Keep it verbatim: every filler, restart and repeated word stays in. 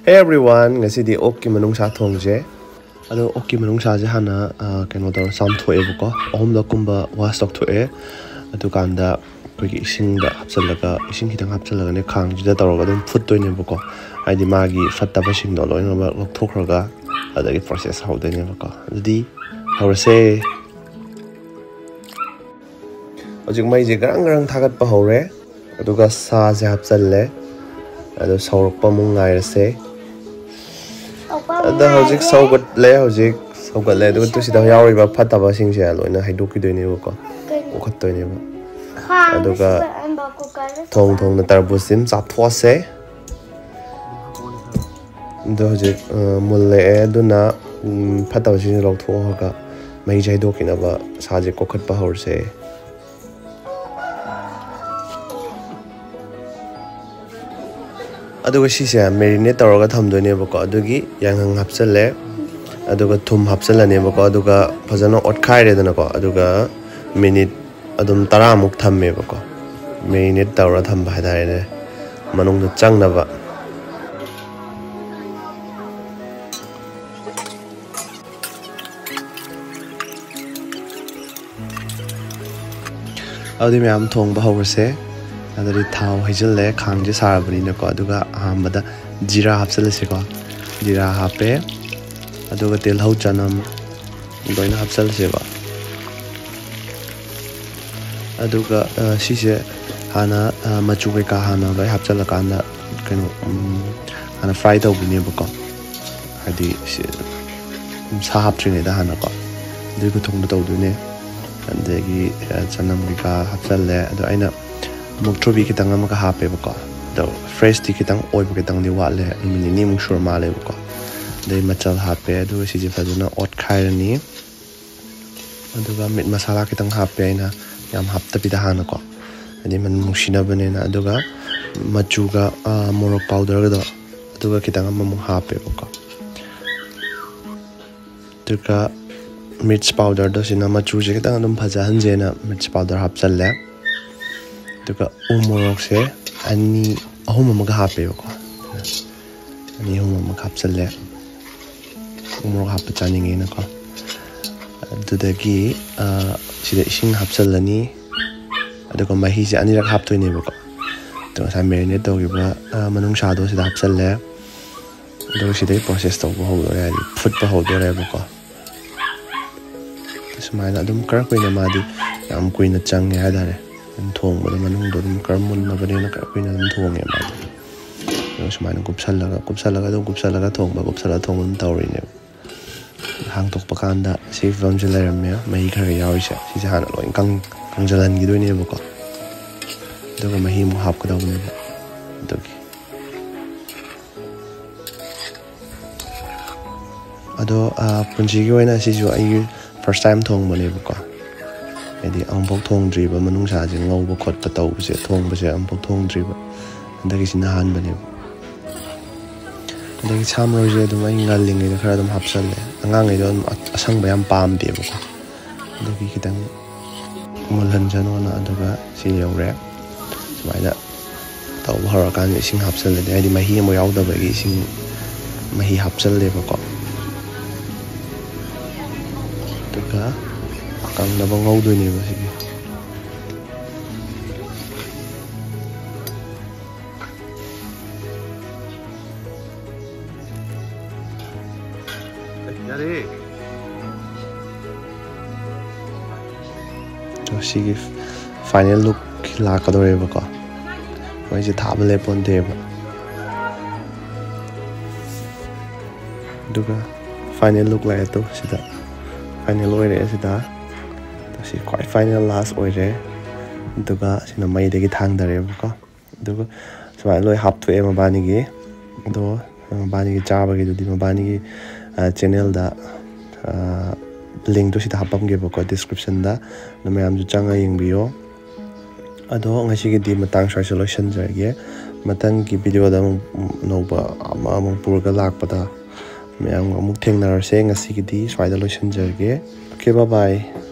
Hey everyone, ꯉꯁꯤꯗꯤ ꯑꯣꯛꯀꯤ ꯃꯅꯨꯡꯁꯥ ꯊꯣꯡꯁꯦ꯫ ꯑꯗꯣ ꯑꯣꯛꯀꯤ ꯃꯅꯨꯡꯁꯥꯁꯦ ꯍꯥꯟꯅ ꯑ, ꯀꯩꯅꯣ ꯇꯧꯔ ꯆꯥꯝꯊꯣꯛꯑꯦꯕꯀꯣ, ꯑꯍꯨꯝꯂꯛꯀꯨꯝꯕ ꯋꯥꯁ ꯇꯧꯊꯣꯛꯑꯦ꯫ ꯑꯗꯨꯀꯥꯟꯗ ꯑꯩꯈꯣꯏꯒꯤ ꯏꯁꯤꯡꯗ ꯍꯥꯞꯆꯤꯜꯂꯒ, ꯏꯁꯤꯡ ꯈꯤꯇꯪ ꯍꯥꯞꯆꯤꯜꯂꯒꯅꯦ, ꯈꯥꯡꯁꯤꯗ ꯇꯧꯔꯒ ꯑꯗꯨꯝ ꯐꯨꯠꯇꯣꯏꯅꯦꯕꯀꯣ꯫ ꯍꯥꯏꯗꯤ ꯃꯥꯒꯤ ꯐꯠꯇꯕꯁꯤꯡꯗꯣ ꯂꯣꯏꯅꯃꯛ ꯂꯧꯊꯣꯛꯈ꯭ꯔꯒ ꯑꯗꯒꯤ ꯄ꯭ꯔꯣꯁꯦꯁ ꯍꯧꯗꯣꯏꯅꯦꯕꯀꯣ꯫ ꯑꯗꯨꯗꯤ ꯍꯧꯔꯁꯦ꯫ ꯍꯧꯖꯤꯛ ꯃꯩꯁꯦ ꯒ꯭ꯔꯪ ꯒ꯭ꯔꯪ ꯊꯥꯒꯠꯄ ꯍꯧꯔꯦ꯫ ꯑꯗꯨꯒ ꯁꯥꯁꯦ ꯍꯥꯞꯆꯜꯂꯦ꯫ ꯑꯗꯨ ꯁꯧꯔꯛꯄ ꯑꯃꯨꯛ ꯉꯥꯏꯔꯁꯦ꯫ ꯑꯗ ꯍꯧꯖꯤꯛ ꯁꯧꯒꯠꯂꯦ꯫ ꯍꯧꯖꯤꯛ ꯁꯧꯒꯠꯂꯦ꯫ ꯑꯗꯨꯒ ꯇꯨ ꯁꯤꯗ ꯌꯥꯎꯔꯤꯕ ꯐꯠꯇꯕꯁꯤꯡꯁꯦ ꯂꯣꯏꯅ ꯍꯩꯗꯣꯛꯈꯤꯗꯣꯏꯅꯦꯕꯀꯣ, ꯀꯣꯛꯈꯠꯇꯣꯏꯅꯦꯕ꯫ ꯑꯗꯨꯒ ꯊꯣꯡ ꯊꯣꯡꯅ ꯇꯔꯕꯨꯖꯁꯤꯃ ꯆꯥꯊꯣꯛꯑꯁꯦ꯫ ꯑꯗꯣ ꯍꯧꯖꯤꯛ ꯑ, ꯃꯨꯜꯂꯛꯑꯦ꯫ ꯑꯗꯨꯅ ꯎꯝ, ꯐꯠꯇꯕꯁꯤꯡꯁꯦ ꯂꯧꯊꯣꯛꯑꯒ ꯃꯍꯤꯁꯦ ꯍꯩꯗꯣꯛꯈꯤꯅꯕ ꯁꯥꯁꯦ ꯀꯣꯛꯈꯠꯄ ꯍꯧꯔꯁꯦ꯫ ꯑꯗꯨꯒ ꯁꯤꯁꯦ ꯃꯦꯔꯤꯅꯦꯠ ꯇꯧꯔꯒ ꯊꯝꯗꯣꯏꯅꯦꯕꯀꯣ꯫ ꯑꯗꯨꯒꯤ ꯌꯥꯏꯉꯪ ꯍꯥꯞꯆꯜꯂꯦ, ꯑꯗꯨꯒ ꯊꯨꯝ ꯍꯥꯞꯆꯜꯂꯅꯦꯕꯀꯣ꯫ ꯑꯗꯨꯒ ꯐꯖꯅ ꯑꯣꯠꯈꯥꯏꯔꯦꯗꯅꯀꯣ꯫ ꯑꯗꯨꯒ ꯃꯤꯅꯤꯠ ꯑꯗꯨꯝ ꯇꯔꯥꯃꯨꯛ ꯊꯝꯃꯦꯕꯀꯣ, ꯃꯦꯔꯤꯅꯦꯠ ꯇꯧꯔ ꯊꯝꯕ ꯍꯥꯏꯇꯥꯔꯦꯅꯦ, ꯃꯅꯨꯡꯗ ꯆꯪꯅꯕ꯫ ꯑꯗꯨꯗꯤ ꯃꯌꯥꯝ ꯊꯣꯡꯕ ꯍꯧꯔꯁꯦ꯫ ꯑꯗꯨꯗꯤ ꯊꯥꯎ ꯍꯩꯖꯤꯜꯂꯦ, ꯈꯥꯡꯁꯦ ꯁꯥꯔꯕꯅꯤꯅꯀꯣ꯫ ꯑꯗꯨꯒ ꯑꯍꯥꯟꯕꯗ ꯖꯤꯔꯥ ꯍꯥꯞꯆꯤꯜꯂꯁꯤꯀꯣ꯫ ꯖꯤꯔꯥ ꯍꯥꯞꯄꯦ, ꯑꯗꯨꯒ ꯇꯤꯜꯍꯧ, ꯆꯅꯝ ꯂꯣꯏꯅ ꯍꯥꯞꯆꯤꯜꯂꯁꯦꯕ꯫ ꯑꯗꯨꯒ ꯑ, ꯁꯤꯁꯦ ꯍꯥꯟꯅ ꯑ, ꯃꯆꯨ ꯀꯩꯀꯥ ꯍꯥꯟꯅ ꯂꯣꯏ ꯍꯥꯞꯆꯤꯜꯂꯀꯥꯟꯗ ꯀꯩꯅꯣ ꯎꯝ, ꯍꯥꯟꯅ ꯐ꯭ꯔꯥꯏ ꯇꯧꯕꯤꯅꯦꯕꯀꯣ꯫ ꯍꯥꯏꯗꯤ ꯁꯤ, ꯁꯥ ꯍꯥꯞꯇ꯭ꯔꯤꯉꯩꯗ ꯍꯥꯟꯅꯀꯣ꯫ ꯑꯗꯨꯒꯤ ꯈꯨꯊꯣꯡꯗꯣ ꯇꯧꯗꯣꯏꯅꯦ꯫ ꯑꯗꯒꯤ ꯑ, ꯆꯅꯝ ꯀꯩꯀꯥ ꯍꯥꯞꯆꯜꯂꯦ꯫ ꯑꯗꯣ ꯑꯩꯅ ꯃꯨꯛꯊ꯭ꯔꯨꯕꯤ ꯈꯤꯇꯪ ꯑꯃꯒ ꯍꯥꯞꯄꯦꯕꯀꯣ꯫ ꯑꯗꯣ ꯐ꯭ꯔꯦꯁꯇꯤ ꯈꯤꯇꯪ ꯑꯣꯏꯕ ꯈꯤꯇꯪꯗꯤ ꯋꯥꯠꯂꯦ꯫ ꯅꯨꯃꯤꯠ ꯅꯤꯅꯤꯃꯨꯛ ꯁꯨꯔ ꯃꯥꯜꯂꯦꯕꯀꯣ꯫ ꯑꯗꯩ ꯃꯆꯜ ꯍꯥꯞꯄꯦ꯫ ꯑꯗꯨꯒ ꯁꯤꯁꯦ ꯐꯖꯅ ꯑꯣꯠꯈꯥꯏꯔꯅꯤ꯫ ꯑꯗꯨꯒ ꯃꯤꯠ ꯃꯁꯥꯂꯥ ꯈꯤꯇꯪ ꯍꯥꯞꯄꯦ ꯑꯩꯅ, ꯌꯥꯝ ꯍꯥꯞꯇꯕꯤꯗ ꯍꯥꯟꯅꯀꯣ꯫ ꯍꯥꯏꯗꯤ ꯃꯅꯝ ꯅꯨꯡꯁꯤꯅꯕꯅꯤꯅ꯫ ꯑꯗꯨꯒ ꯃꯆꯨꯒ ꯑ, ꯃꯣꯔꯣꯛ ꯄꯥꯎꯗꯔꯒꯗꯣ, ꯑꯗꯨꯒ ꯈꯤꯇꯪ ꯑꯃꯃꯨꯛ ꯍꯥꯞꯄꯦꯕꯀꯣ꯫ ꯑꯗꯨꯒ ꯃꯤꯔꯆ ꯄꯥꯎꯗꯔꯗꯣ, ꯁꯤꯅ ꯃꯆꯨꯁꯦ ꯈꯤꯇꯪ ꯑꯗꯨꯝ ꯐꯖꯍꯟꯁꯦꯅ ꯃꯤꯔꯆ ꯄꯥꯎꯗꯔ ꯍꯥꯞꯆꯜꯂꯦ꯫ ꯑꯗꯨꯒ ꯎ ꯃꯣꯔꯣꯛꯁꯦ ꯑꯅꯤ ꯑꯍꯨꯝ ꯑꯃꯒ ꯍꯥꯞꯄꯦꯕꯀꯣ꯫ ꯑꯅꯤ ꯑꯍꯨꯝ ꯑꯃ ꯍꯥꯞꯆꯜꯂꯦ, ꯎꯃꯣꯔꯣꯛ ꯍꯥꯞꯄ ꯆꯥꯅꯤꯡꯉꯦꯅꯀꯣ꯫ ꯑꯗꯨꯗꯒꯤ ꯁꯤꯗ ꯏꯁꯤꯡ ꯍꯥꯞꯆꯜꯂꯅꯤ꯫ ꯑꯗꯨꯒ ꯃꯍꯤꯁꯦ ꯑꯅꯤꯔꯛ ꯍꯥꯞꯇꯣꯏꯅꯦꯕꯀꯣ꯫ ꯑꯗꯣ ꯉꯁꯥꯏ ꯃꯦꯔꯤꯅꯦꯠ ꯇꯧꯈꯤꯕ ꯃꯅꯨꯡꯁꯥꯗꯣ ꯁꯤꯗ ꯍꯥꯞꯆꯜꯂꯦ꯫ ꯑꯗꯨꯒ ꯁꯤꯗꯩ ꯄ꯭ꯔꯣꯁꯦꯁ ꯇꯧꯕ ꯍꯧꯗꯣꯔꯦ, ꯍꯥꯏꯗꯤ ꯐꯨꯠꯄ ꯍꯧꯗꯣꯔꯦꯕꯀꯣ꯫ ꯁꯨꯃꯥꯏꯅ ꯑꯗꯨꯝ ꯈꯔ ꯀꯨꯏꯅ, ꯃꯥꯗꯤ ꯌꯥꯝ ꯀꯨꯏꯅ ꯆꯪꯉꯦ ꯍꯥꯏꯇꯥꯔꯦ꯫ ꯑꯗꯨꯝ ꯊꯣꯡꯕꯗ ꯃꯅꯨꯡꯗꯣ ꯑꯗꯨꯝ ꯈꯔ ꯃꯨꯟꯅꯕꯅꯤꯅ ꯈꯔ ꯀꯨꯏꯅ ꯑꯗꯨꯝ ꯊꯣꯡꯉꯦ ꯃꯥꯗꯤ꯫ ꯑꯗꯨꯒ ꯁꯨꯃꯥꯏꯅ ꯀꯨꯞꯁꯜꯂꯒ, ꯀꯨꯞꯁꯜꯂꯒ, ꯑꯗꯨꯝ ꯀꯨꯞꯁꯜꯂꯒ ꯊꯣꯡꯕ, ꯀꯨꯞꯁꯜꯂꯒ ꯊꯣꯡꯕ ꯑꯗꯨꯝ ꯇꯧꯔꯤꯅꯦꯕ꯫ ꯍꯥꯡꯇꯣꯛꯄ ꯀꯥꯟꯗ ꯁꯤ ꯐꯤꯕꯝꯁꯤ ꯂꯩꯔꯝꯃꯦ꯫ ꯃꯍꯤ ꯈꯔ ꯈꯔ ꯌꯥꯎꯔꯤꯁꯦ, ꯁꯤꯁꯦ ꯍꯥꯟꯅ ꯂꯣꯏ ꯀꯪ-, ꯀꯪꯖꯜꯍꯟꯈꯤꯗꯣꯏꯅꯦꯕꯀꯣ꯫ ꯑꯗꯨꯒ ꯃꯍꯤ ꯑꯃꯨꯛ ꯍꯥꯞꯀꯗꯧꯕꯅꯦꯕ꯫ ꯑꯗꯨꯒꯤ ꯑꯗꯣ ꯄꯨꯟꯁꯤꯒꯤ ꯑꯣꯏꯅ ꯁꯤꯁꯨ ꯑꯩꯒꯤ ꯐꯥꯔꯁ ꯇꯥꯏꯝ ꯊꯣꯡꯕꯅꯦꯕꯀꯣ꯫ ꯍꯥꯏꯗꯤ ꯑꯃꯨꯛꯐꯥꯎ ꯊꯣꯡꯗ꯭ꯔꯤꯕ, ꯃꯅꯨꯡꯁꯥꯁꯦ ꯉꯧꯕ ꯈꯣꯠꯄ ꯇꯧꯕꯁꯦ, ꯊꯣꯡꯕꯁꯦ ꯑꯃꯨꯛꯐꯥꯎ ꯊꯣꯡꯗ꯭ꯔꯤꯕ꯫ ꯍꯟꯗꯛꯀꯤꯁꯤꯅ ꯑꯍꯥꯟꯕꯅꯦꯕ꯫ ꯑꯗꯒꯤ ꯁꯥ ꯃꯔꯣꯏꯁꯦ ꯑꯗꯨꯝ ꯑꯩ ꯉꯜꯂꯤꯉꯩꯗ ꯈꯔ ꯑꯗꯨꯝ ꯍꯥꯞꯆꯜꯂꯦ꯫ ꯑꯉꯥꯡꯈꯩꯗꯣ ꯑꯗꯨꯝ ꯑꯁꯪꯕ ꯌꯥꯝ ꯄꯥꯝꯗꯦꯕꯀꯣ꯫ ꯑꯗꯨꯒꯤ ꯈꯤꯇꯪ ꯃꯨꯜꯍꯟꯖꯅꯣꯅ꯫ ꯑꯗꯨꯒ ꯁꯤ ꯌꯧꯔꯦ꯫ ꯁꯨꯃꯥꯏꯅ ꯇꯧꯕ ꯍꯧꯔꯀꯥꯟꯗ ꯏꯁꯤꯡ ꯍꯥꯞꯆꯜꯂꯅꯤ, ꯍꯥꯏꯗꯤ ꯃꯍꯤ ꯑꯃ ꯌꯥꯎꯗꯕꯒꯤ ꯏꯁꯤꯡ, ꯃꯍꯤ ꯍꯥꯞꯆꯜꯂꯦꯕꯀꯣ꯫ ꯑꯗꯨꯒ ꯑꯀꯪꯅꯕ ꯉꯧꯗꯣꯏꯅꯦꯕ ꯁꯤꯒꯤ꯫ ꯌꯥꯔꯦ꯫ ꯁꯤꯒꯤ ꯐꯥꯏꯅꯦꯜ ꯂꯨꯛ ꯂꯥꯛꯀꯗꯧꯔꯦꯕꯀꯣ꯫ ꯃꯩꯁꯦ ꯊꯥꯕ ꯂꯦꯞꯄꯣꯟꯗꯦꯕ꯫ ꯑꯗꯨꯒ ꯐꯥꯏꯅꯦꯜ ꯂꯨꯛ ꯂꯥꯛꯑꯦ ꯇꯨ꯫ ꯁꯤꯗ ꯐꯥꯏꯅꯦꯜ ꯑꯣꯏꯔꯛꯑꯦ꯫ ꯁꯤꯗ ꯁꯤ ꯈ꯭ꯋꯥꯏ ꯐꯥꯏꯅꯦꯜ ꯂꯥꯁ ꯑꯣꯏꯔꯦ꯫ ꯑꯗꯨꯒ ꯁꯤꯅ ꯃꯩꯗꯒꯤ ꯊꯥꯡꯗꯔꯦꯕꯀꯣ꯫ ꯑꯗꯨꯒ ꯁꯨꯃꯥꯏꯅ ꯂꯣꯏ ꯍꯥꯞꯊꯣꯛꯑꯦ ꯃꯕꯥꯅꯤꯒꯤ꯫ ꯑꯗꯣ ꯃꯕꯥꯅꯤꯒꯤ ꯆꯥꯕꯒꯤꯗꯨꯗꯤ ꯃꯕꯥꯅꯤꯒꯤ ꯆꯦꯅꯦꯜꯗ ꯂꯤꯡꯛꯇꯨ ꯁꯤꯗ ꯍꯥꯞꯄꯝꯒꯦꯕꯀꯣ, ꯗꯤꯁꯀ꯭ꯔꯤꯞꯁꯟꯗ꯫ ꯑꯗꯨ ꯃꯌꯥꯝꯁꯨ ꯆꯪꯉ ꯌꯦꯡꯕꯤꯌꯣ꯫ ꯑꯗꯣ ꯉꯁꯤꯒꯤꯗꯤ ꯃꯇꯥꯡ ꯁ꯭ꯋꯥꯏꯁꯤꯗ ꯂꯣꯏꯁꯤꯟꯖꯔꯒꯦ꯫ ꯃꯊꯪꯒꯤ ꯚꯤꯗꯤꯑꯣꯗ ꯑꯃꯨꯛ ꯑꯅꯧꯕ ꯑꯃ ꯑꯃꯨꯛ ꯄꯨꯔꯒ ꯂꯥꯛꯄꯗ ꯃꯌꯥꯝꯒ ꯑꯃꯨꯛ ꯊꯦꯡꯅꯔꯁꯦ꯫ ꯉꯁꯤꯒꯤꯗꯤ ꯁ꯭ꯋꯥꯏꯗ ꯂꯣꯏꯁꯤꯟꯖꯔꯒꯦ꯫ Okay, bye bye꯫